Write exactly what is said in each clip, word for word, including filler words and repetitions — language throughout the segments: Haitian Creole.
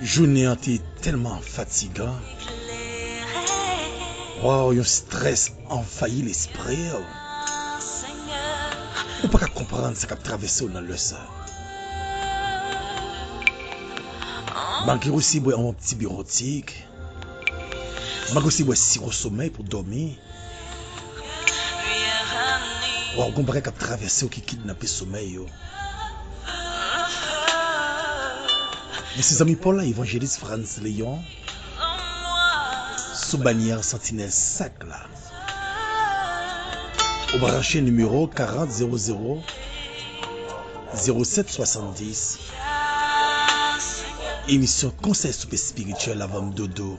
Jounen an te tèlman fatigan. Waw, yon strès anvayi lespri w. Ou pa ka konprann sa k ap travèse w nan lè sa. Malgre w eseye bwè yon ti biwotik, malgre w eseye bwè siwo somèy pou dòmi, waw, gon bagay k ap travèse w ki kidnape somèy yo. Men se zanmi pa w la, Evanjelis Frantz Léon, sou banyè Santinèl Sak la. Ou branche nimewo karant zewo zewo zewo sèt swasanndis. Emisyon Konsèy Soupe Espirityèl avan m dodo.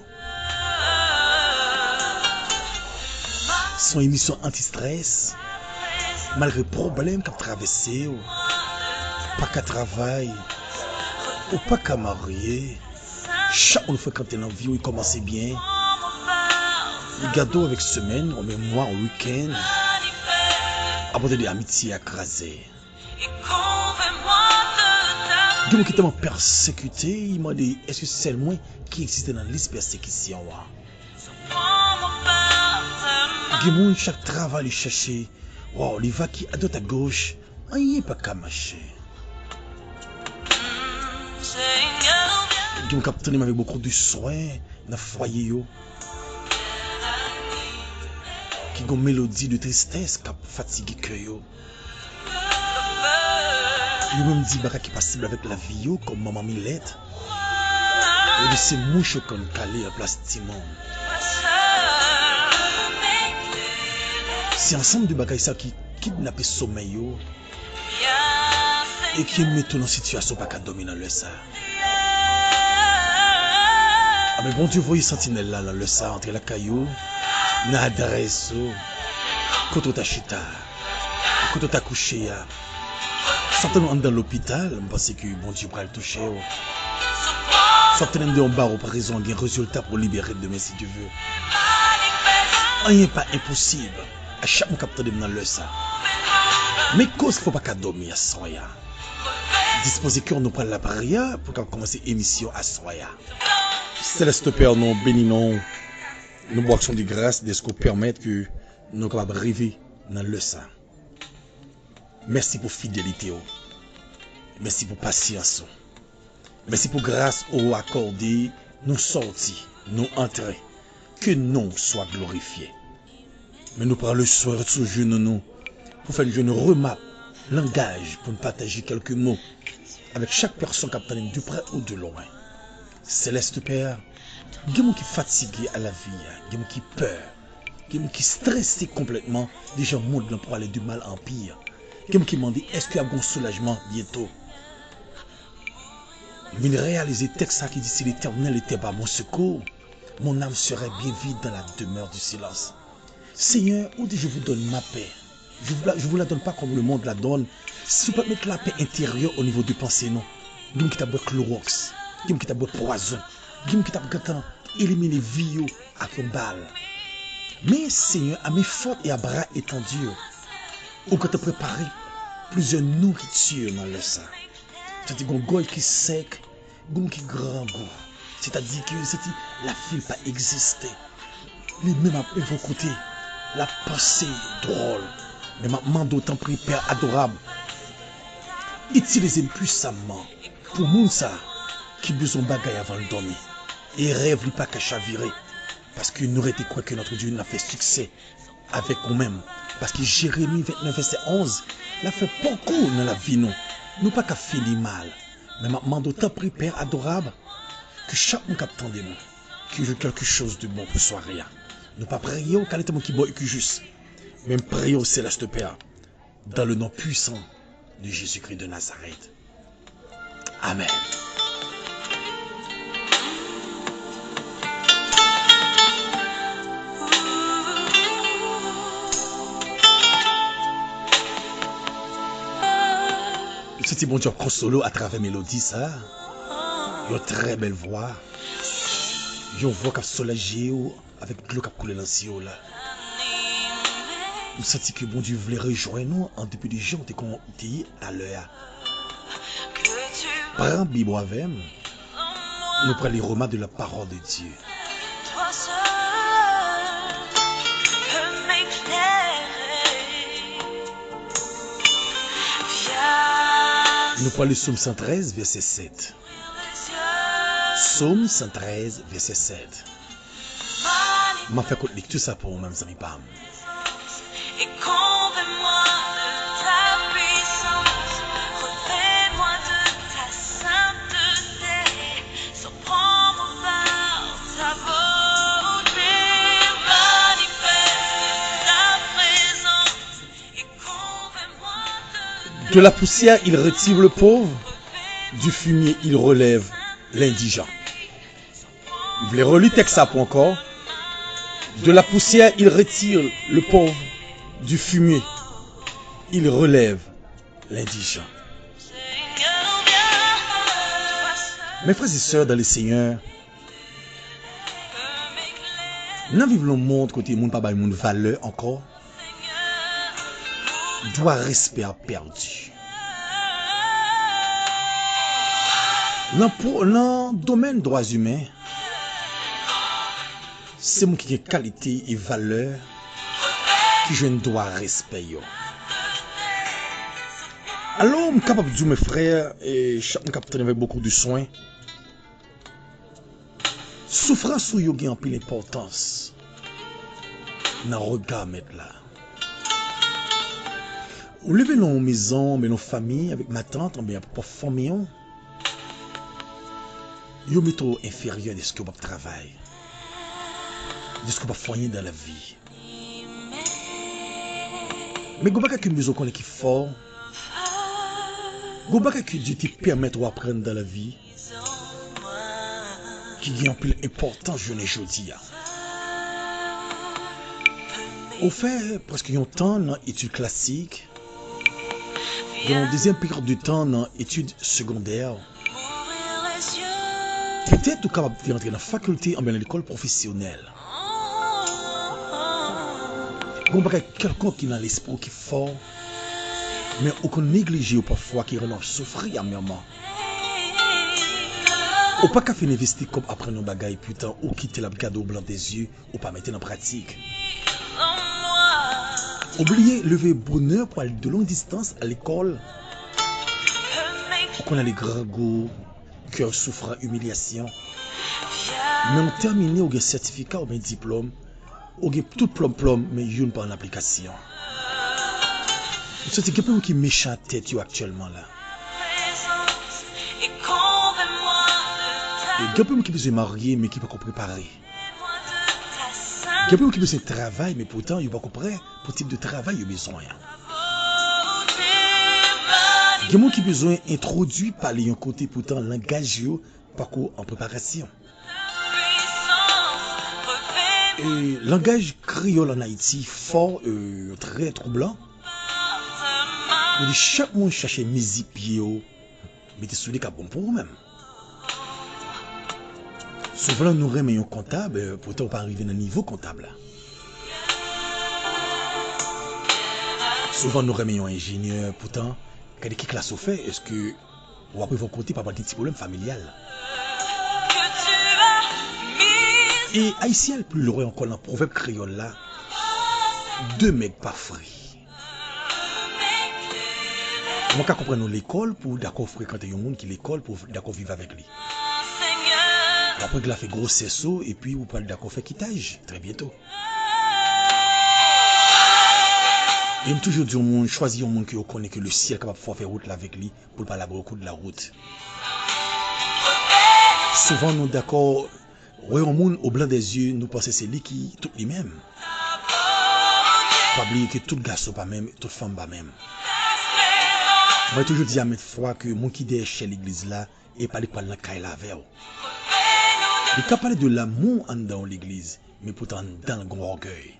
Se yon emisyon anti-strès. Malgre pwoblèm k ap travèse w, pa ka travay, ou pa ka marye, chak moun frekante nan vi w, li kòmanse byen, li gade w avèk semèn, oubyen mwa, wikenn, apre w tande amitye a kraze. Gen moun ki tèlman pèsekite, li mande, èske sèl mwen ki egziste nan lis pèsekisyon an? Gen moun, chak travay li chèche, waw, li vakye adwat agoch, anyen pa ka mache. Gen moun k ap tann avèk bokou de swen nan fwaye yo, ki gen yon melodi de tristès k ap fatige kè yo. Yo menm di bagay ki pa sanble avèk lavi yo, kòm manman milèt. Yo di se mouch yo konn kale anplas timoun. Se ansanm de bagay sa ki kidnape somèy yo e ki mete w nan sitiyasyon w pa ka dòmi nan lè sa. Amen. Bondye voye santinèl la nan lè sa, antre lakay ou, nan adrès ou, kote w ta chita, kote w ta kouche a. Si w ap tann ou anndan lopital, m panse ke Bondye pral touche w. Si w ap tann anndan yon bawo prizon, gen rezilta pou w libere demen si Dye ve. Anyen pa enposib a chak moun k ap tande m nan lè sa. Men koz fè w pa ka dòmi aswè a. Dispoze kè w, nou pral lapriyè pou n kab kòmanse emisyon aswè a. Seleste Pè, nou beni non w. Nou ba w aksyon de gras dèske w pèmèt ke nou kapab rive nan lè sa. Mèsi pou fidelite w. Mèsi pou pasyans ou. Mèsi pou gras ou akòde nou sòti, nou antre. Ke non w swa glorifye. Men nou pran leswen ret sou jenou nou pou fè n jwenn remak, langaj pou n pataje kèlke mo avèk chak pèsonn k ap tande n de prè ou de lwen. Seleste Pè, gen moun ki fatige a lavi a, gen moun ki pè, gen moun ki strese konplètman de jan mond lan pwale de mal an pi. Gen moun ki mande èske y ap gen yon soulajman byento. M vin reyalize tèks sa ki di, si Letènèl etè pa mon sekou, mon âme serait bien vite dans la demeure du silence. Senyè, ou di, je vous donne ma paix. Je vous la, je vous la donne pas comme le monde la donne. Si nou pa t met lapè enteryè o nivo de panse nou, gen moun ki t ap bwè klowòks, gen moun ki t ap bwè pwazon, gen moun ki t ap gentan elimine vi yo ak yon bal. Men, Senyè, à main forte et à bras étendu, ou gentan prepare plizyè nouriti nan lè sa. Sètadi gon gòj ki sèk, gon ki grangou. Sètadi ke sèti lavi l pa egziste. Li menm ap evoke w, l ap panse dwòl. Men m ap mande w, tanpri, Pè adorab, itilize m pwisamman pou moun sa ki bezwen bagay avan l dòmi. E rèv li pa ka chavire. Paske nou rete kwè ke notre Dieu n ap fè siksè avèk ou menm. Paske Jeremi ventnèf vèsè onz, l ap fè poko nan lavi nou. Nou pa ka fini mal. Men m ap mande w, tanpri, Pè adorab, ke chak moun k ap tande nou, ke yo jwenn quelque chose de bon pou sware a. Nou pa priye w kalite moun ki bon e ki jis. Men m priye w, Seleste Pè, dans le nom puissant de Jésus-Christ de Nazareth. Amen. M santi Bondye ap konsole w atravè melodi sa. Yon trè bèl vwa. Yon vwa k ap soulaje w avèk dlo k ap koule nan zye w la. M santi ke Bondye vle rejwenn ou an depi de jan w te kon, te ye a lè a. Pran Bib ou avè m. Nou pral li Rhema de la parole de Dieu. Nou pral li Sòm san trèz, vèsè sèt. Sòm san trèz, vèsè sèt. M ap fè kout lekti sa pou ou menm, zanmi pa m. Et convainc-moi de ta puissance, revêt-moi de ta sainteté, surprends-moi par ta beauté, manifeste ta présence et convainc-moi de De la poussière, il retire le pauvre, du fumier, il relève l'indigent. M vle reli tèks sa pou ankò. De la poussière, il retire le pauvre, du fumier, il relève l'indigent. Mes frères et sœurs dans le Seigneur, nan viv nan mond kote moun pa bay moun valè ankò, dwa respè a pèdi. Nan, nan domèn dwa imen, se moun ki gen kalite e valè ki jwenn dwa respè yo. Alò, m kapab di w, mes frères, e chak moun k ap tande avèk bokou de swen, soufrans ou yo gen anpil enpòtans nan rega Mèt la. Ou leve nan yon mezon, oubyen nan yon fanmi avèk matant, oubyen avèk pwòp fanmi w, yo mete w enferyè dèske w p ap travay, dèske w p ap fè anyen nan lavi. Men gon bagay ke m bezwen w konnen ki fò, gon bagay ke Dye te pèmèt ou aprann nan lavi, ki gen anpil enpòtans jounen jodi a. Ou fè prèske yon tan nan etid klasik, gen yon dezyèm peryòd de tan nan etid segondè. Petèt ou kapab te antre nan fakilte oubyen nan lekòl pwofesyonèl. Gon bagay kèlkonk ki nan lespri w ki fè w, men ou konn neglije yo pafwa ki rann w ap soufri amèman. Ou pa ka fin envesti kòb aprann yon bagay, poutan ou kite l ap gade w blan de zye, ou pa mete l an pratik. Ou bliye leve bonè pou al de long distans al lekòl. Ou konn ale grangou, kè soufran, imilyasyon. Men ou tèmine, ou gen sètifika oubyen diplòm, ou gen tout plòm plòm, men youn pa an aplikasyon. Ou santi gen anpil moun ki mechan ak tèt yo aktyèlman la. E gen anpil moun ki bezwen marye, men ki poko prepare. Gen anpil moun ki bezwen travay, men poutan yo poko prè pou tip de travay yo bezwen an. Gen moun ki bezwen entwodui, pale yon kote, poutan langaj yo poko an preparasyon. E langaj kreyòl ann Ayiti fò, e, trè twoublan. Kote chak moun chache mizik pye yo mete sou li k ap bon pou ou menm. Souvan nou renmen yon kontab, e, poutan ou pa rive nan nivo kontab la. Souvan nou renmen yon enjenyè, poutan, gade ki klas ou fè, èske w ap rive yon kote, pa pral gen ti pwoblèm familyal. E Ayisyen al pi lwen ankò nan pwovèb kreyòl la, de mèg pa fri. Mwen ka konprann ou lekòl pou w dakò frekante yon moun ki lekòl pou w dakò viv avèk li. W ap regle afè gwosès ou, epi ou pral dakò fè kitaj trè byento. E m toujou di yon moun, chwazi yon moun ke w konnen ke le syèl kapab fè w fè wout la avèk li, pou l pa lage w kou de la wout. Souvan nou dakò wè yon moun o blan de zye, nou panse se li ki tout li menm. Pa bliye ke tout gason pa menm, tout fanm pa menm. Mwen toujou di a mèt fwa ke moun ki dèyè chè legliz la, e pa li k pral nan kay la avè w. Li ka pale de lanmou anndan yon legliz, men poutan anndan l gon ògèy.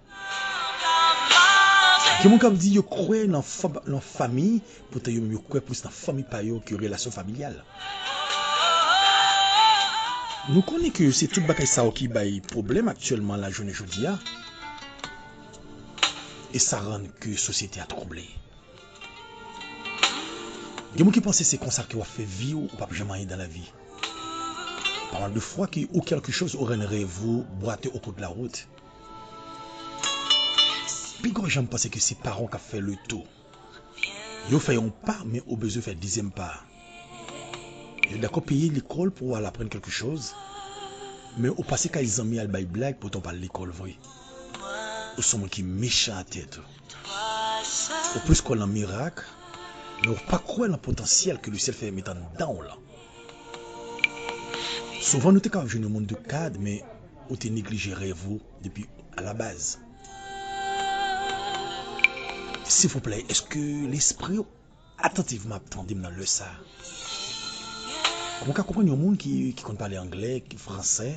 Gen moun k ap di yo kwè nan fa-, nan fanmi, poutan yo menm yo kwè plis nan fanmi pa yo ke relasyon familyal. Nou konnen ke se tout bagay sa yo ki bay pwoblèm aktyèlman la jounen jodi a. E sa rann ke sosyete a twouble. Gen moun ki panse se konsa ke w ap fè vi w, ou p ap janm anyen nan lavi. Parole de foi que ou quelque chose ou rann rèv ou bwate o kou de la wout. Piga w janm panse ke se paran w k ap fè le tou. Yo fè yon pa, men ou bezwen fè dezyèm pa. Yo dakò peye lekòl pou w al aprann quelque chose, men ou pase kay zanmi al bay blag poutan w pa al lekòl vre. Ou se yon moun ki mechan a tèt ou. Ou plis kwè nan mirak, men ou pa kwè nan potansyèl ke lesyèl fè met anndan w lan. Souvan nou te ka jwenn yon moun de kad, men ou te neglije rèv ou depi alabaz. Silvouplè, èske lespri w atantivman ap tande m nan lè sa a? Mwen ka konprann yon moun ki, ki konn pale anglè, ki fransè,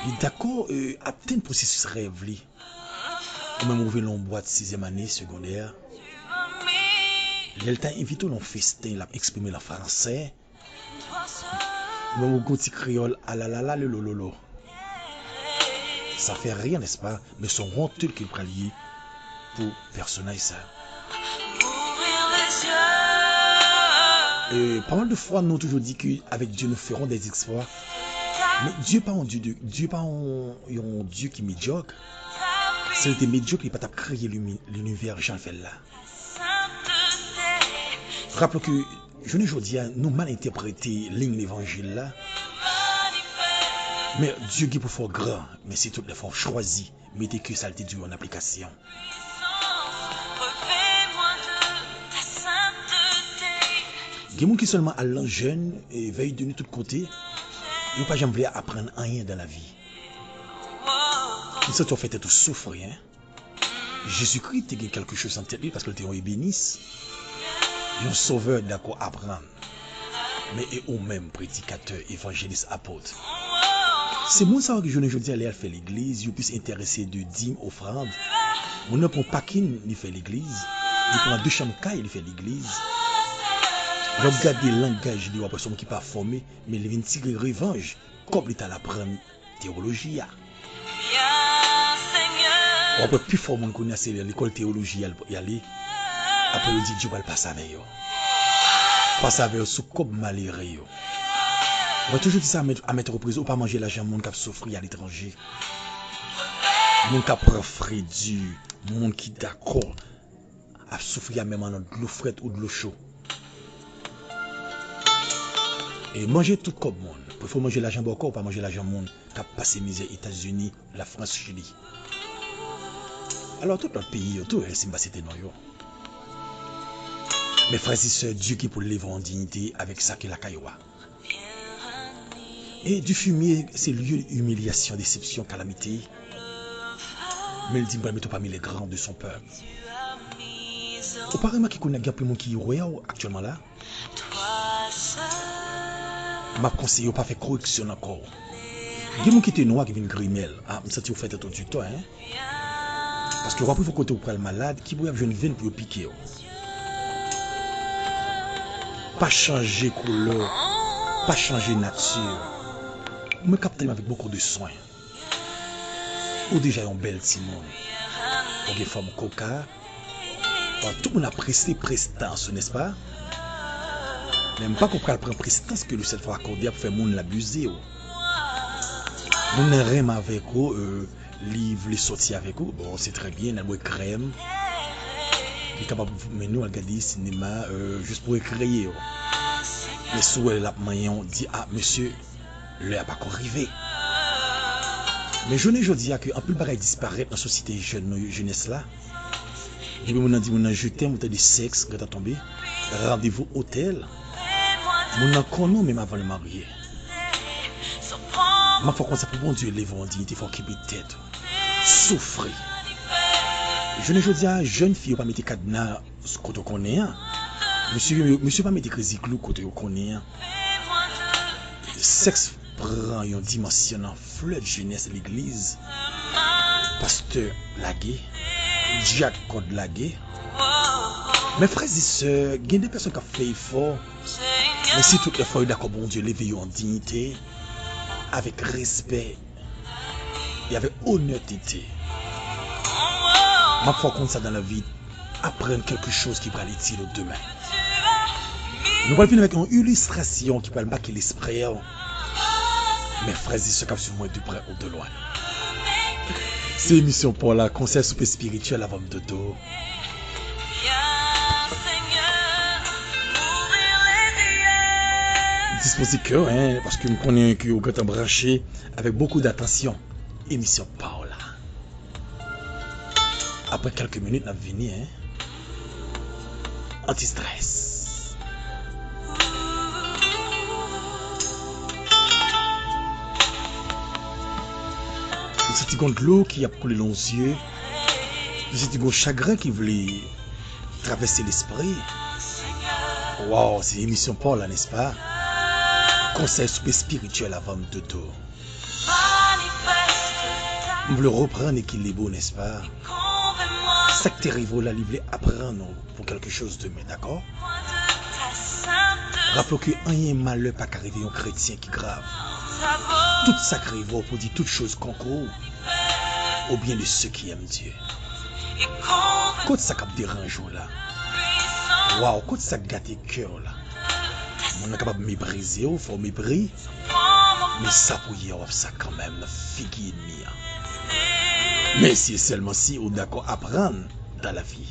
li dakò, euh, atenn pwosesis rèv li. Ou menm ou rive nan yon bwat sizyèm ane segondè, lè l ta envite w nan yon festen, l ap eksprime l an fransè, ou menm ou gen yon ti kreyòl alalala lolololo. Sa fè ryan, nèspa? Men se yon wont ke l pral ye pou pèsonaj sa. E, parole de foi, nou toujou di ke avec Dieu nous ferons des exploits. Men Dye pa yon Dye de, Dye pa yon, yon Dye ki medyòk. Si l te medyòk, li pa t ap kreye limi-, linivè jan l fè l la. Raple ke jounen jodi a, nou mal entèprete liy levanjil la. Men Dye gen pou fè w gran, men se tout lè fò w chwazi mete ke sa l te di w an aplikasyon. Gen moun ki sèlman al nan jèn e vèy de nuit tout kote, yo pa janm vle aprann anyen dan lavi. M santi w fè tèt ou soufri, en. Jezikri te gen quelque chose nan tèt li paske l te yon ebenis, yon sovè dakò aprann. Men e ou menm, predikatè, evanjelis, apot? Se moun sa yo ki jounen jodi a lè y al fè legliz, yo plis enterese de dim, ofrann. Moun nan pran pakin, li fè legliz. Li pran de chanm kay, li fè legliz. Lè w gade langaj li, w ap wè se yon moun ki pa fòme, men li vin tire revanj. Kòb li t al aprann tewoloji a. W ap wè pifò moun kounye a se lekòl tewoloji y al, y ale. Apre yo di Dye pral pase avè yo. Pase avè yo sou kòb malere yo. Mwen toujou di sa a maintes, à maintes reprises, ou pa manje lajan moun k ap soufri aletranje. Moun k ap pran fredi, moun ki dakò ap soufri a menm nan dlo frèt ou dlo cho. E manje tout kòb moun. Prefere w manje lajan bòkò, ou pa manje lajan moun k ap pase mizè Etazini, Lafrans, Chili. Alò, tout lòt peyi yo tou, eh, si m pa site non yo. Men frè e sè, Dye ki pou leve w an diyite avèk sa ki lakay ou a. Et du fumier, c'est lieu d'humiliation, déception, calamité. Men l di, m pral mete w pami les grands de son peuple. Ou pa remake kounye a gen anpil moun ki wè w aktyèlman la? M ap konseye w pa fè koreksyon nan kò w. Gen moun ki te nwa ki vin grimèl. Ah, m santi w fè tèt ou di tò, en. Paske w ap rive kote w pral malad, ki pou y ap jwenn venn pou yo pike w. Pa chanje koulè, pa chanje nati. Ou menm k ap tande m avèk beaucoup de soin. Ou deja yon bèl timoun. Ou gen fòm koka. Bon, tout moun apresye prestans ou, nèspa? Men m pa ko pral pran prestans ke lesyèl fè w akòde a pou fè moun labize w. Moun nan renmen avèk ou, euh, li vle sòti avèk ou, bon, se trè byen, n al bwè krèm. Li kapab mennen w al gade sinema, euh, jis pou rekreye w. Men si w wè l ap manyen w, di, "Ah, mesye, lè a pako rive." Men jounen jodi a ke anpil bagay disparèt nan sosyete jèn nou yo, jenès la. Depi moun nan di moun nan je t'aime, ou tande sèks, gata tonbe. Randevou otèl. Moun nan konnen w menm avan l marye. M ap fè w konn sa, pou Bondye leve w an diyite, fò w kenbe tèt ou. Soufri. Jounen jodi a, jèn fi yo pa mete kadna kote w konnen an. Mesye yo, mesye pa mete krezi klou kote yo konnen an. Sèks pran yon dimansyon nan flèt jenès legliz. Pastè lage, dyak kòd lage. Men frè e sè, gen de pèsonn k ap fè efò, men si tout efò yo dakò Bondye leve yo an diyite, avèk respè e avèk onètete. M ap fè w konn sa dan lavi, aprann quelque chose ki pral itil ou demen. Nou pral fini avèk yon ilistrasyon ki pral make lespri w. Mes frères et sœurs k ap swiv mwen de près ou de loin. Se emisyon pa w la, Konsèy Soupe Espirityèl avè m Dodo. Dispoze kè w, en, paske m konnen ke w gentan branche avèk bokou datansyon emisyon pa w la. Apre kèlke minit, n ap vini, en. Anti-strès. Ou santi gon dlo ki ap koule nan zye. Ou santi gon chagren ki vle travèse lespri. Waw, se emisyon pa w la, nèspa? Konsèy soupe espirityèl avè m Dodo. M vle reprann ekilib ou, nèspa? Sa k te rive w la, li vle aprann ou pou kèlke choz demen, dakò? Raple w ke anyen malè pa ka rive yon kretyen ki grav. Tout sa k rive w pou di toutes choses concourent au bien de ceux qui aiment Dieu. Kot sa k ap deranje w la? Waw, kot sa k gate kè w la? Moun nan kapab meprize w, fè w mepri, men sa pou yè w ap sa kanmenm nan figi ènmi an. Men si e sèlman si ou dakò aprann dans la vie.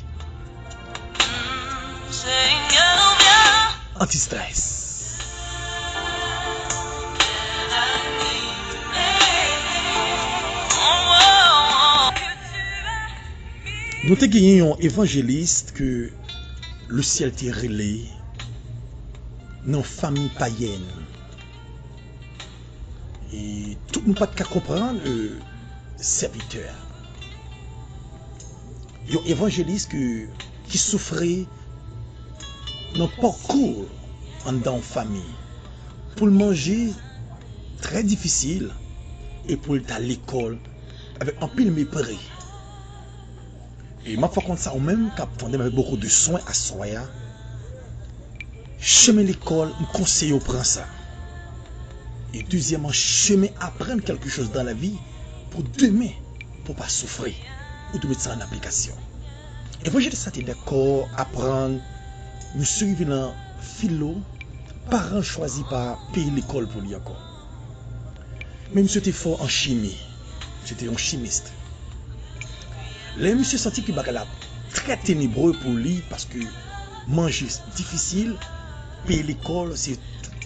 Anti-strès. Nou te genyen yon evanjelis ke lesyèl te rele nan fanmi payèn. E tout moun pa t ka konprann, e, sèvitè a. Yon evanjelis ke, ki soufri nan pakou anndan yon fanmi. Pou l manje trè difisil e pou l t al lekòl avèk anpil mepri. E m ap fè w konn sa ou menm k ap tande m avèk bokou de swen aswè a. Chemen lekòl, m konseye w pran sa. E dezyèmman, chemen aprann kèlke choz dans la vie pou demen, pou w pa soufri. Ou dwe met sa an aplikasyon. Evanjelis la te dakò aprann, misye rive nan filo, paran l chwazi pa peye lekòl pou li ankò. Men misye te fò an chimi. Misye te yon chimist. Lè misye santi ke bagay la trè tenebre pou li, paske manje difisil, peye lekòl, se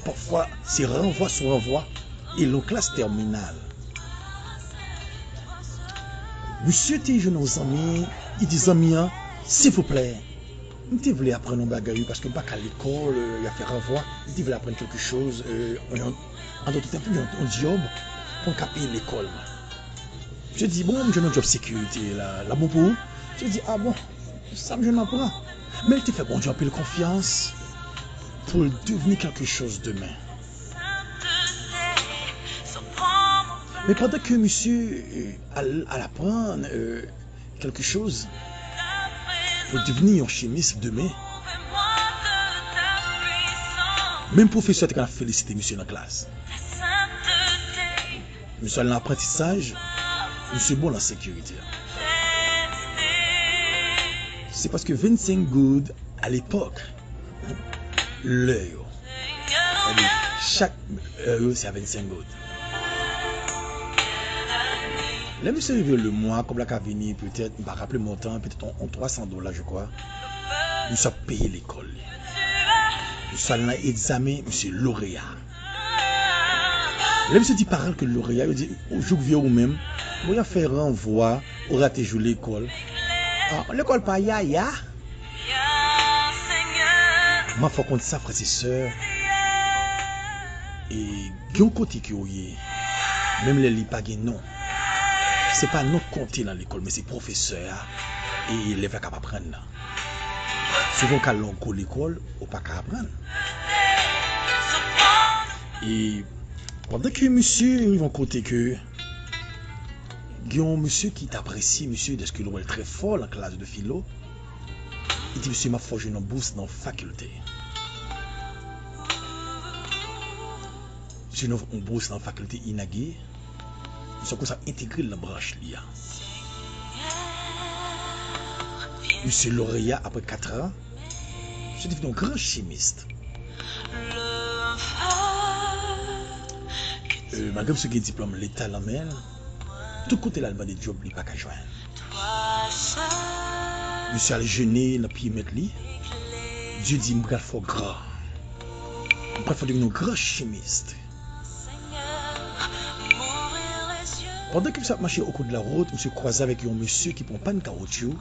pafwa, se ranvwa sou ranvwa, e l yon klas tèminal. Misye te jwenn yon zanmi, li di zanmi an, silvouplè, m te vle aprann yon bagay, wi, paske m pa ka lekòl, euh, y ap fè ranvwa. M te vle aprann kèlke choz, euh, yon, an dòt tèm, yon, yon djòb, pou m ka peye lekòl mwen. Misye di, bon, m jwenn yon djòb sekirite la, l ap bon pou ou? Misye di, a bon, sa m jwenn m ap pran. Men l te fè Bondye anpil konfyans pou l devni kèlke choz demen. Men pandan ke misye, euh, al, al aprann, euh, kèlke choz pou devni yon chimis demen. Menm pwofesè te konn ap felisite misye nan klas. Misye al nan aprantisaj, misye bon nan sekirite. Se paske vennsenk goud alepòk, lè yo. Sa vle di, chak lè yo, se a vennsenk goud. Lè misye rive lemwa, kòb la ka vini, petèt, m pa raple montan, petèt on, on twa san dola, je crois. Misye ap peye lekòl li. Misye al nan egzamen, misye loreya. Lè misye di paran l ke l loreya, yo di, ou jouk vye ou menm, bon, y ap fè ranvwa, ou rate jou lekòl. Ah, lekòl pa yaya. M ap fè w konn sa, frè e sè. E gen yon kote ke w ye, menm lè li pa gen non. Se pa non k konte nan lekòl, men se pwofesè a e elèv la k ap aprann nan. Souvan w ka al nan yon gwo lekòl, ou pa ka aprann. E pandan ke misye rive yon kote ke gen yon mesye ki t apresye misye dèske l wè l trè fò nan klas de filo, li di misye, m ap fè w jwenn yon bous nan yon fakilte. Misye jwenn yon bous nan fakilte Inage, misye konsa entegre l nan branch li a. Misye loreya apre kat an, misye te vin yon gran chimis. E, Malgre misye gen diplòm leta nan men l, tout kote l al mande djòb, li pa ka jwenn. Misye al jene nan pye mèt li. Dye di, "M pral fè w gran. M pral fè w vin yon gran chimis." Pandan ke misye ap mache o kou de la wout, misye kwaze avèk yon mesye ki pran pàn kawotchou.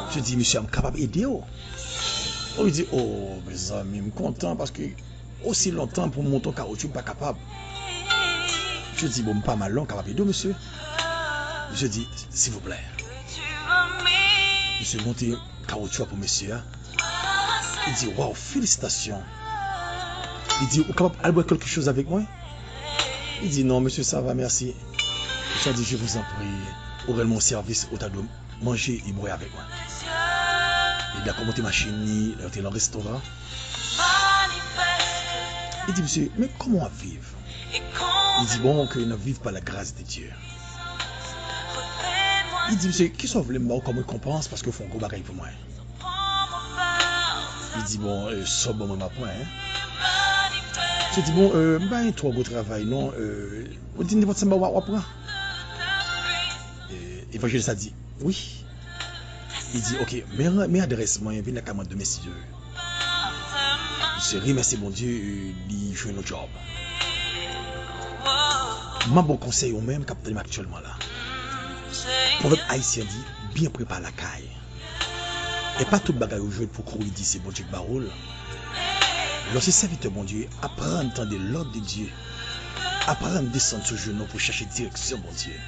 Misye di, "Mesye, m kapab ede w?" Li di, "O, mezanmi, m kontan paske osi lontan pou m monte yon kawotchou, m pa kapab." Misye di, "Bon, m pa mal non, m kapab ede w, mesye." Misye di, "Silvouplè." Misye monte kawotchou a pou mesye a. Li di, "Waw, felisitasyon." Li di, "Ou kapab al bwè kèlke choz avèk mwen?" Li di, "Non, mesye, sa va, mèsi." Misye a di, "Je vous en prie, ou rann mwen yon sèvis, ou ta dwe manje e bwè avèk mwen." Li dakò monte machin li, lè yo te nan restoran. Li di, "Mesye, men kòman w ap viv?" Li di, "Bon, ke n ap viv pa la gras de Dye." Li di, "Mesye, kisa w vle m ba w kòm rekonpans paske w fè yon gwo bagay pou mwen?" Li di, "Bon, e, sa w ban mwen m ap pran, en." Misye di, "Bon, e, m pa gen twò gwo travay non, e, ou di nenpòt sa m ba w, w ap pran." E, evanjelis la di, "Wi." Li di, "Ok, men, men adrès mwen, vin lakay mwen demen si Dye vle." Misye remèsye Bondye, e, li jwenn yon djòb. M ap ba w konsèy ou menm k ap tande m aktyèlman la. Pwovèb ayisyen di, "Byen pre pa lakay." E pa tout bagay ou jwenn pou kouri di se Bondye k ba ou l. Lè w se sèvitè Bondye, aprann tande lòd de Dye. Aprann desann sou jenou pou chache direksyon Bondye.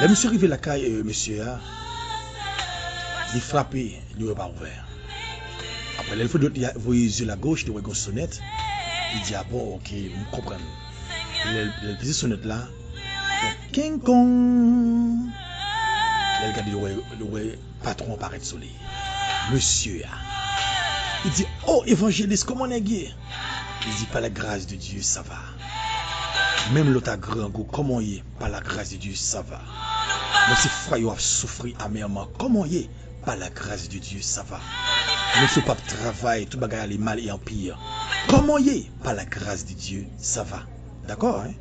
Lè misye rive lakay, e, mesye a, li frape, li wè pa ouvè. Apre, lè l fè dwèt li a, voye zye l agoch, li wè gon sonèt. Li di, "A bon, ok, m konprann." Lè, lè l peze sonèt la, fè king kong. Lè l gade, li wè, li wè patwon an parèt sou li. Mesye a. Li di, "O, evanjelis, kòman nèg ye?" Li di, "Par la grâce de Dieu, ça va." Menm lè w ta grangou, kòman w ye? "Par la grâce de Dieu, ça va." Menm si fwaye w ap soufri amèman, kòman w ye? "Par la grâce de Dieu, ça va." Menm si w p ap travay, tout bagay ale mal e anpil, kòman w ye? "Par la grâce de Dieu, ça va." Dakò, en?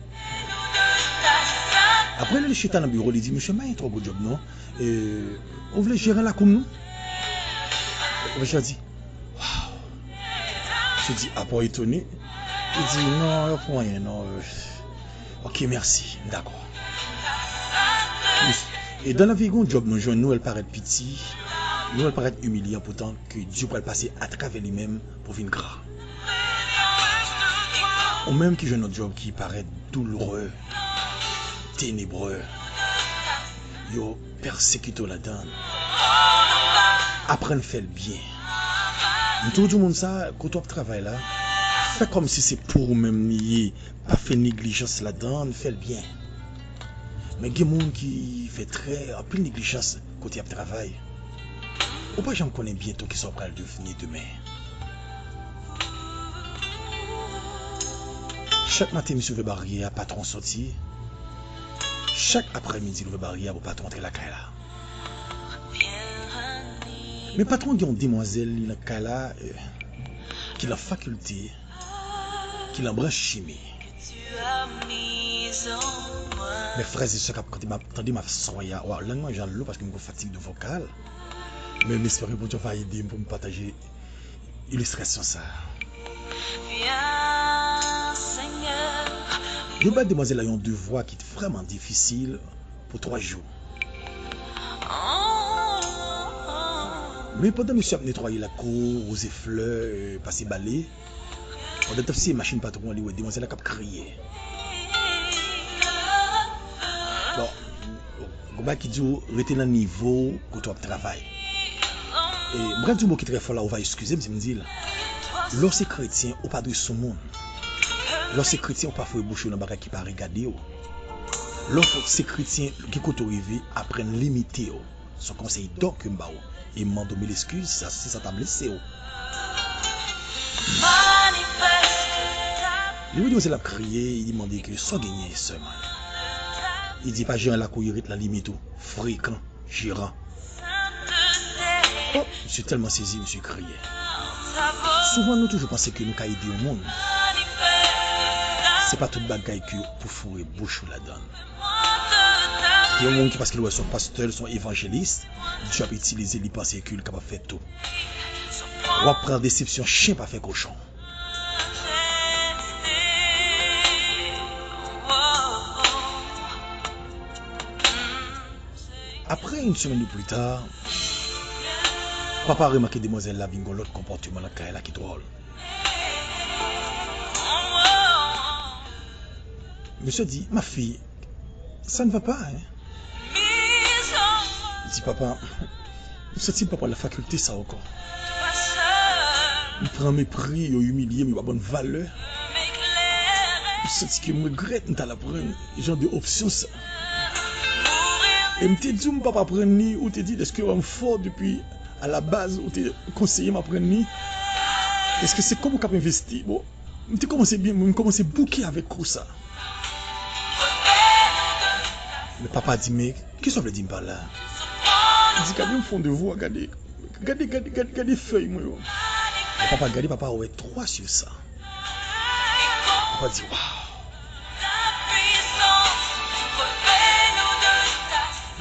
Apre, lè l chita nan biwo, li di, "Mesye, m pa gen twò gwo djòb non. E, ou vle jeran lakou m non?" Mesye a di, "Waw." Misye di, "A pa w etone?" Li di, "Non, yo pou anyen non. E, ok, mèsi, m dakò." E dan lavi, gon djòb nou jwenn, nou wè l parèt piti, nou wè l parèt imilyan, poutan ke Dye pral pase atravè li menm pou vin gran. Ou menm ki jwenn yon djòb ki parèt douloureux, ténébreux, yo pèsekite w ladan l, aprann fè l byen. M toujou di moun sa, kote w ap travay la, fè kòmsi se pou ou menm li ye, pa fè neglijans ladan l, fè l byen. Men gen moun ki fè trè anpil neglijans kote y ap travay. Ou pa janm konnen byento kisa w pral devni demen. Chak maten, misye ouvè baryè a, patwon soti. Chak aprèmidi, l ouvè baryè a pou patwon antre lakay la. Men patwon gen yon demwazèl, li nan kay la, eh, ki nan fakilte, ki nan branch chimi. Men frè e sè k ap koute m, ap tande m ap swaya, waw, lang mwen jan lou paske m gen fatig de vokal. Men m espere Bondye va ede m pou m pataje ilistrasyon sa a. Yo bay demwazèl la yon devwa ki vrèman difisil pou twa jou. Men pandan misye ap netwaye lakou, woze flè, eh, pase bale, pandan l t ap siye machin patwon an, li wè demwazèl la k ap kriye. Bon, gon bagay ki di w rete nan nivo w kote w ap travay. E, m pral di yon mo ki trè fò la, ou va eskize m si m di l. Lè w se kretyen, ou pa dwe sou moun. Lè w se kretyen, ou pa foure bouch ou nan bagay ki pa regade w. Lè w se kretyen, gen kote w rive, aprann limite w. Se yon konsèy dòk ke m ba w. E m mande w mil eskiz si sa, si sa ta blese w. Li wè demwazèl ap kriye, li mande ke sa w genyen sèman. Li di pa jeran lakou, ret nan limit ou. Frekan, jeran. Oh, misye tèlman sezi, misye kriye. Souvan, nou toujou panse ke nou ka ede yon moun. Se pa tout bagay ke pou foure bouch ou ladan l. Gen yon moun ki, paske l wè se yon pastè, se yon evanjelis, li ap itilize, li panse ke li kapab fè tou. W ap pran desepsyon, chen pa fè kochon. Apre, yon semèn de pli ta, papa remake demwazèl la vin gen lòt konpòteman nan kay la ki dwòl. Mesye di, "Ma fille, ça ne va pas, hein?" Li di, "Papa, m santi m pa pral nan fakilte sa ankò. M pran mepri, yo imilye m, yo pa ban m valè. M santi ke m regrèt m t al aprann jan de opsyon sa. E m te di w m p ap aprann li, ou te di, dèske w wè m fò depi a la baz, ou te konseye m aprann li. Èske se kòb ou k ap envesti?" Bon, m te kòmanse byen, m kòmanse bouke avèk kou sa. Men papa di, "Men, kisa w vle di m pa la?" Li di, "Gade, m fè yon devwa, gade, gade, gade, gade, gade fèy mwen yo." Men papa gade, papa wè twa sur san. Papa di, "Waw."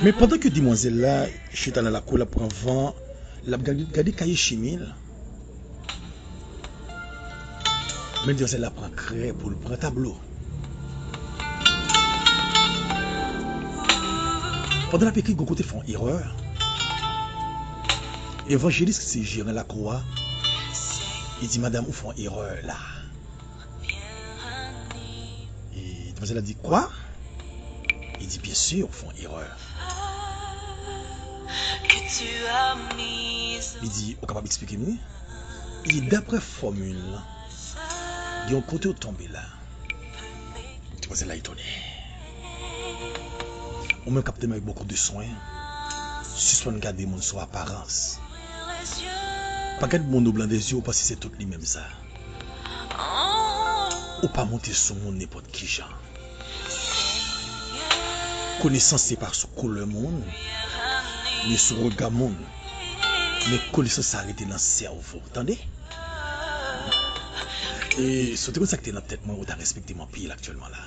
Men pandan ke demwazèl la chita nan lakou, l ap pran van, l ap gade, gade kaye chimi l. Men demwazèl la pran krè pou l pran tablo. Pandan l ap ekri, gon kote l fè yon erè. Evanjelis ki se jeran lakou a, li di, "Madanm, ou fè yon erè la." E demwazèl la di, "Kwa?" Li di, "Byen si, ou fè yon erè." Li di, "Ou kapab eksplike m li?" Li di, "Daprè fòmil lan, gen yon kote w tonbe la." Demwazèl la etone. Ou menm k ap tande avec beaucoup de soin, sispann gade moun sou aparans. Pa gade moun o blan de zye, ou panse se tout li menm sa. Ou pa monte sou moun nenpòt ki jan. Konesans se pa sou koulè moun, ni sou rega moun. Men konesans sa rete nan sèvo, tande? E si w te konn sa ki te nan tèt mwen, ou ta respekte m anpil aktyèlman la.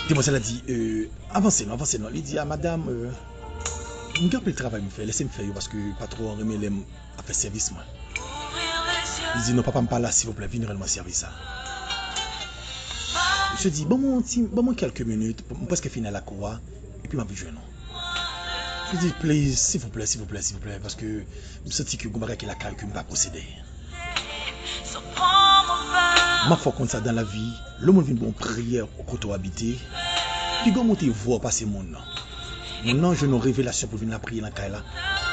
Demwazèl la di, "Euh, avanse non, avanse non." Li di, "A, madanm, euh, m gen anpil travay m fè, lese m fè yo, paske patwon an renmen lè m ap fè sèvis mwen." Li di, "Non, papa m pa la, silvouplè, vin rann mwen sèvis sa." Misye di, "Ban mwen yon ti, ban mwen kèlke minit, m prèske fini lakou a, epi m ap vin jwenn ou." Li di, "Please, silvouplè, silvouplè, silvouplè, paske m santi ke gon bagay ki lakay ke m pa posede." M ap fè w konn sa, dan lavi, lè moun vin ba w priyè kote w abite, piga w monte vwa w pase moun nan. Moun nan jwenn yon revelasyon pou l vin lapriyè nan kay la.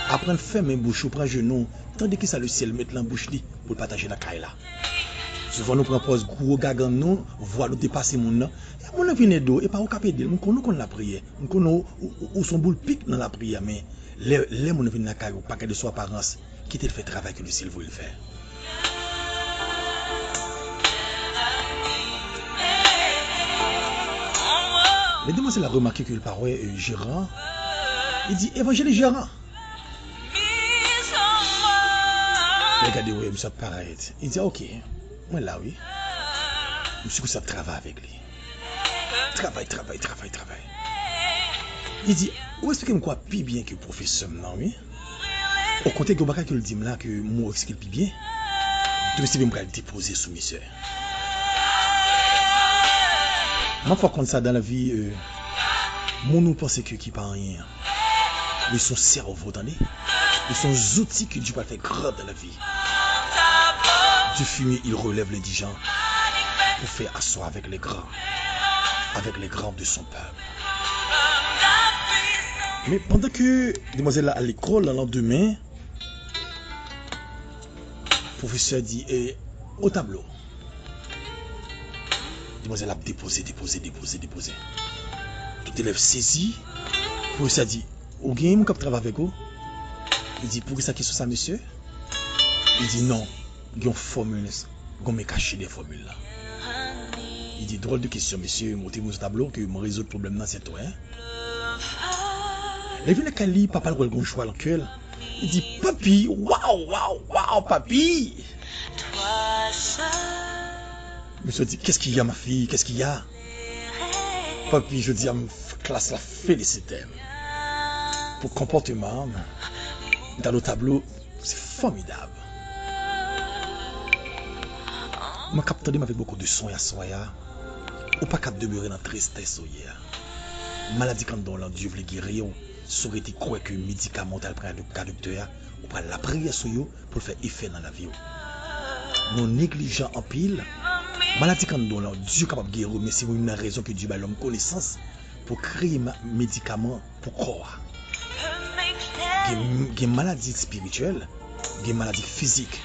Aprann fèmen bouch ou, pran jenou w, tande kisa lesyèl met nan bouch li pou l pataje nan kay la. Souvan nou pran pòz gwo gagann nou, vwa nou depase moun nan. Lè moun nan vin ede w, e pa ou k ap ede l. M konnen w konn lapriyè. M konnen w, ou, ou, ou se yon boul pik nan lapriyè, men lè, lè moun nan vin lakay ou, pa gade sou aparans. Kite l fè travay ke lesyèl voye l fè. Men demwazèl la remake ke l pa wè, euh, jeran. Li di, "Evanjelis jeran." Lè gade, wè misye ap parèt. Li di, "A, oke, mwen la, wi." Misye kòmanse ap travay avèk li. Travay, travay, travay, travay. Li di, "Ou eksplike m kwa pi byen ke pwofesè m nan, wi." Okontrè, gen yon bagay ke l di m la ke m wè w eksplike l pi byen. Demen se vre m pral depoze sou misye. M ap fè w konn sa, dan lavi, euh, moun ou panse ke ki pa anyen an, li se yon sèvo, tande. Li se yon zouti ke Dye pral fè gran dan lavi. Dieu fumier, il relève l'indigent pour faire asseoir avec les grands, avec les grands de son peuple. Men pandan ke demwazèl la al lekòl, nan landemen, pwofesè di, "E, o tablo." Demwazèl ap depoze, depoze, depoze, depoze. Tout elèv sezi. Pwofesè di, "Ou gen moun k ap travay avèk ou?" Li di, "Poukisa kesyon sa, mesye?" Li di, "Non, gen yon fòmil, gen yon men kache dèyè fòmil la." Li di, "Dròl de kesyon, mesye, montre m sou tablo ke mwen rezoud pwoblèm nan, se tou, en." Lè vin lakay li, papa l wè l gon jwa nan kè l. Li di, "Papi, waw, waw, waw, papi!" Misye di, "Qu'est-ce qu'il y a, ma fille? Qu'est-ce qu'il y a?" Papi, jodi a, m, klas la felisite m pou konpòteman m. M t al o tablo, se fòmidab. Mwen k ap tande m avèk bokou de swen aswè a. Ou pa ka demere nan tristès ou ye a. Maladi k anndan w lan, Dye vle geri w. Si w rete kwè ke medikaman w t al pran ak dok-, ak doktè a, ou pral lapriyè sou yo pou l fè efè nan lavi w. Nou neglijan anpil. Maladi k anndan w lan, Dye kapab geri w, men se youn nan rezon ke Dye bay lòm konesans pou kreye ma-, medikaman pou kò a. Gen, gen maladi espirityèl, gen maladi fizik.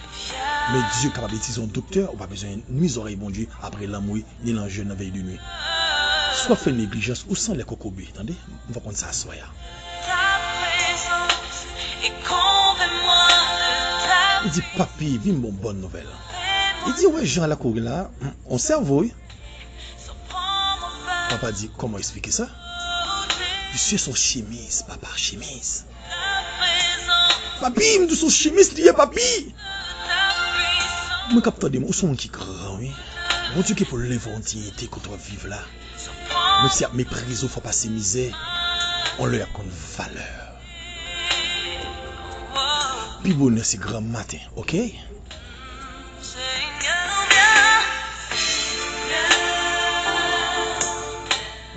Men Dye kapab itilize yon doktè, ou pa bezwen ni zòrèy Bondye apre lanmwi, ni nan jèn nan vèy de nwi. Si w ap fè neglijans, ou san lè kokobe, tande? M fè w konn sa aswè a. Li di, "Papi, vin m ba w bòn nouvèl." Li di, "Ou wè jan l ap kouri la, on sèvo, wi." Papa di, "Kòman w eksplike sa?" Misye se yon chimist, papa, chimist. Papi, m di w se yon chimist li ye, papi. Mwen k ap tande m, ou se yon moun ki gran, wi. Bondye gen pou l leve w yon diyite kote w ap viv la. Menm si y ap meprize w, fò w pase mizè, yon lè y ap konn valè. Pi bonè se granm maten, oke?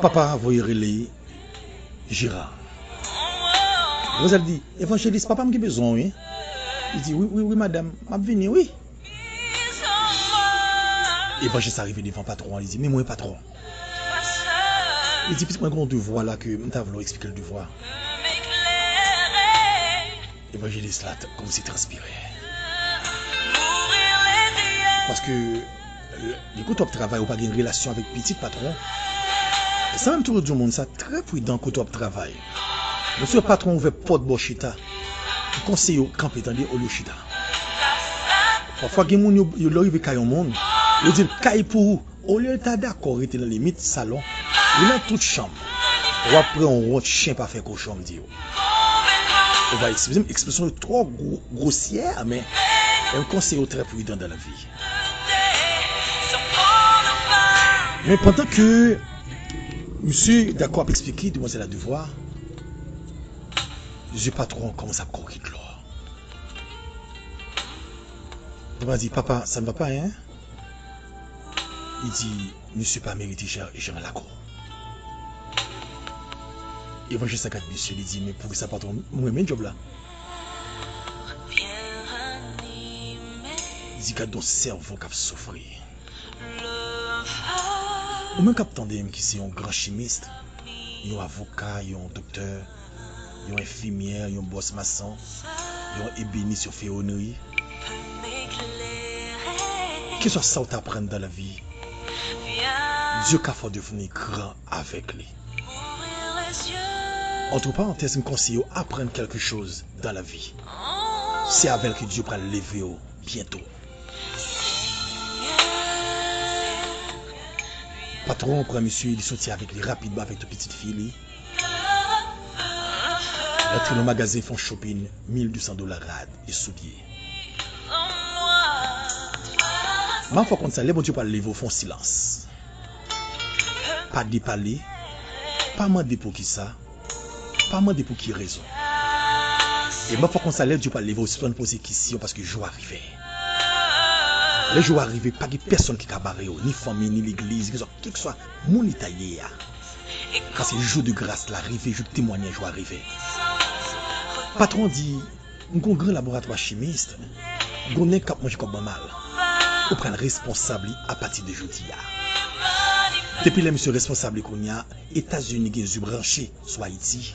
Papa voye rele Jera. Manmzèl di, "Evanjelis, papa m gen bezwen w, wi." Li di, "Wi, wi, wi, madanm, m ap vini, wi." Evanjelis la rive devan patwon an, li di, "Men mwen, patwon." Li di, "Pitit mwen gen yon devwa la ke m ta vle w eksplike l devwa." Evanjelis la t-, kòmsi transpire. Paske, lè, lè kote w ap travay, ou pa gen relasyon avèk pitit patwon. E sa menm tou di yon moun sa, trè pridan kote w ap travay. Mesye patwon ouvè pòt ba w chita. Li konseye w kanpe, tande, olye w chita. Pafwa gen moun yo, yo lè w rive kay yon moun, yo di l kay pou ou. Olye l ta dakò rete nan limit salon, li nan tout chanm. W ap pran yon wont chen pa fè kochon, m di w. Ou va eskize m, ekspresyon yo twò gwo-, gwosyè, men, men m konseye w trè pridan dan lavi. Men pandan ke misye dakò ap eksplike demwazèl la devwa, zye patwon an kòmanse ap kouri dlo. Papa di, "Papa, ça ne va pas, hein?" Li di, "Misye pa merite jan, jan l la kou." Evanjelis la gad misye, li di, "Men poukisa patwon m renmen djòb la?" Li di, "Gad yon sèvo k ap soufri." Ou menm k ap tande m ki se yon gran chimis, yon avoka, yon doktè, yon enfimyè, yon bòs mason, yon ebenis, yon fewonri. Keswa sa w ta aprann dan lavi, Dye ka fè w devni gran avèk li. Antre parantèz, m konseye w aprann kèlke choz dan lavi. Se avè l ke Dye pral leve w byento. Patwon an pran misye, li soti avèk li rapidman avèk tout pitit fi li. Rantre nan magazen, fè yon shopping, mil de san dola rad e soulye. M ap fè w konn sa, lè Bondye pral leve w, fè yon silans. Pa depale, pa mande poukisa, pa mande pou ki rezon. E m ap fè w konn sa, lè Dye pral leve w, sispann poze kesyon paske jou a rive. Lè jou a rive, pa gen pèsonn ki ka bare w, ni fanmi, ni legliz, keswa, kèlkeswa moun li ta ye a. Paske jou de gras la rive, jou de temwayaj la rive. Patwon di, "M gon gran laboratwa chimis, gon nèg k ap manje kòb mwen mal. Ou pral responsab li apati de jodi a." Depi lè misye responsab li kounye a, Etazini gen zye branche sou Ayiti,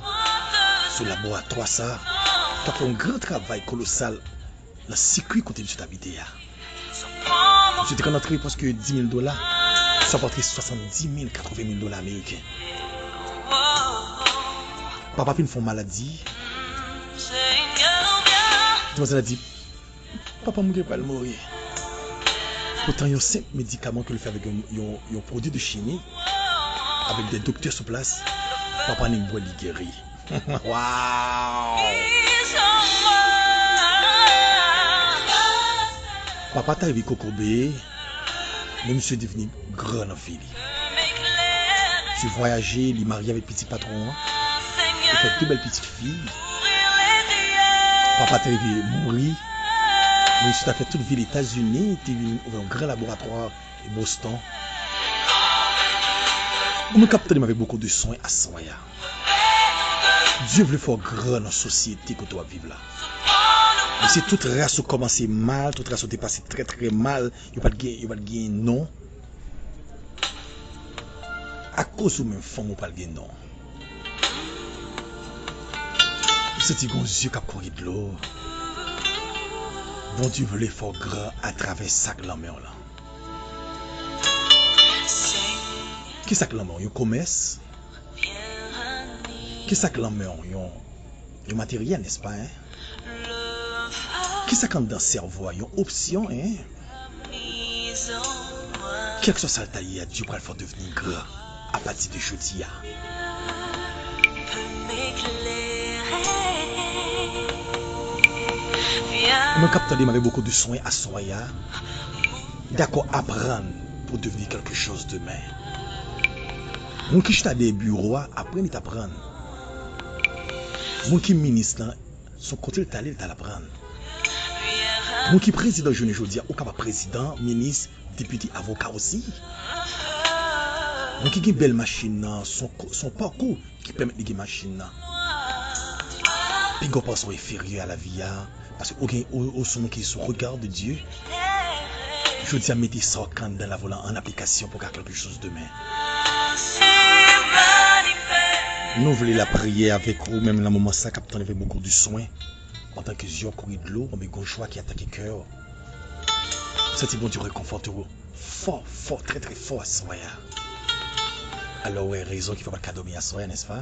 sou laboratwa sa a, k ap fè yon gran travay kolosal nan sikwi kote misye t abite a. Misye te konn antre prèske dis mil dola, sa ap antre swasanndis mil, katreven mil dola ameriken. Papa fin fè yon maladi. Demwazèl la di, "Papa m gen pral mouri." Poutan yon senp medikaman ke l fè avèk yon, yon, yon pwodui de chimi, avèk de doktè sou plas, papa nèg bwè li geri. Waw! Papa ta rive kokobe, men misye te vini gran nan vi li. Misye vwayaje, li marye avèk pitit patwon an, li fè de bèl pitit fi. Papa ta rive mouri, men misye ta fè tout vil Etazini, te vin ouvè yon gran laboratwa Boston. Ou menm k ap tande m avèk bokou de swen aswè a. Dye vle fè w gran nan sosyete kote w ap viv la. Mesye, tout ras ou kòmanse mal, tout ras ou te pase trè, trè mal, yo pa t gen, yo pa t gen non. Akoz ou menm fanm ou pral gen non. M santi gon zye k ap kouri dlo. Bondye vle fè w gran atravè sa k nan men w lan. Kisa k nan men w? Yon komès? Kisa k nan men w? Yon, yon materyèl, nèspa, en? Kisa k anndan sèvo a? Yon opsyon, en? Kèlkeswa sa l ta ye a, Dye pral fè w devni gran apati de jodi a. Mwen k ap tande m avèk bokou de swen aswè a. Dakò aprann pou devni kèlkechoz demen. Moun ki chita dèyè biwo a, aprann li t aprann. Moun ki minis lan, se yon kote l t ale, l t al aprann. Moun ki prezidan jounen jodi a, ou kapab prezidan, minis, depite, avoka osi. Moun ki gen bèl machin nan, se yon ko-, se yon pakou ki pèmèt li gen machin nan. Piga w panse w enferyè a lavi a, paske ou gen, ou, ou se yon moun ki sou rega de Dye. Jodi a, mete sa w ka anndan lavi w lan an aplikasyon pou w ka kèlkechoz demen. Nou vle lapriyè avèk ou menm nan moman sa k ap tande avèk bokou de swen. Antanke zye w ap kouri dlo, konbyen gon jwa ki atake kè w. Santi Bondye rekonfòte w fò, fò, trè, trè fò aswè a. Alò, w wè rezon ki fè w pa t ka dòmi aswè a, nèspa?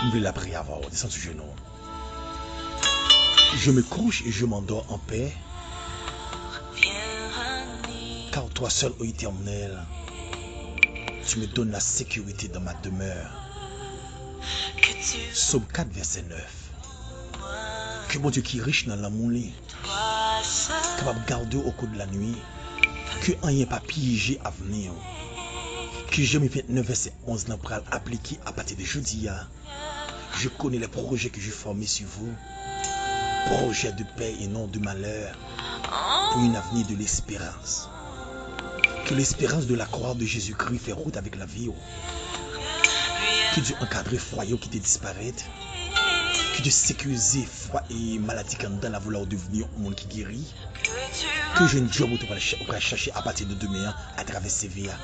M vle lapriyè avè w. Desann sou jenou w. Je me couche et je m'endors en paix, car toi seul, ô Éternel, tu me donnes la sécurité dans ma demeure. Sòm kat, vèsè nèf. Ke Bondye ki rich nan lanmou li kapab gade w au cours de la nuit, ke anyen pa pyèje avni w. Ke Jeremi vennèf, vèsè onz lan pral aplike apati de jodi a. Je connais les projets que j'ai formés sur vous, projets de paix et non de malheur, pour un avenir de l'espérance. Que l'espérance de la croix de Jésus-Christ fè wout avèk lavi w. Ke Dye ankadre fwaye w ki te disparèt. Ke Dye sekirize fwa e maladi ki anndan lavi w la, ou devni yon moun ki geri. Ke w jwenn djòb ou te pral chè-, ou pral chache apati de demen an atravè C V a.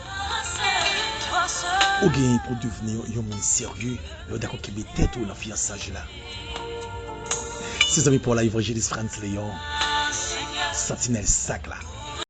Ou genyen pou w devni yon, yon moun serye, lè w dakò kenbe tèt ou nan fiyansaj la. Se zanmi pa w la, Evanjelis Frantz Léon, Santinèl Sak la.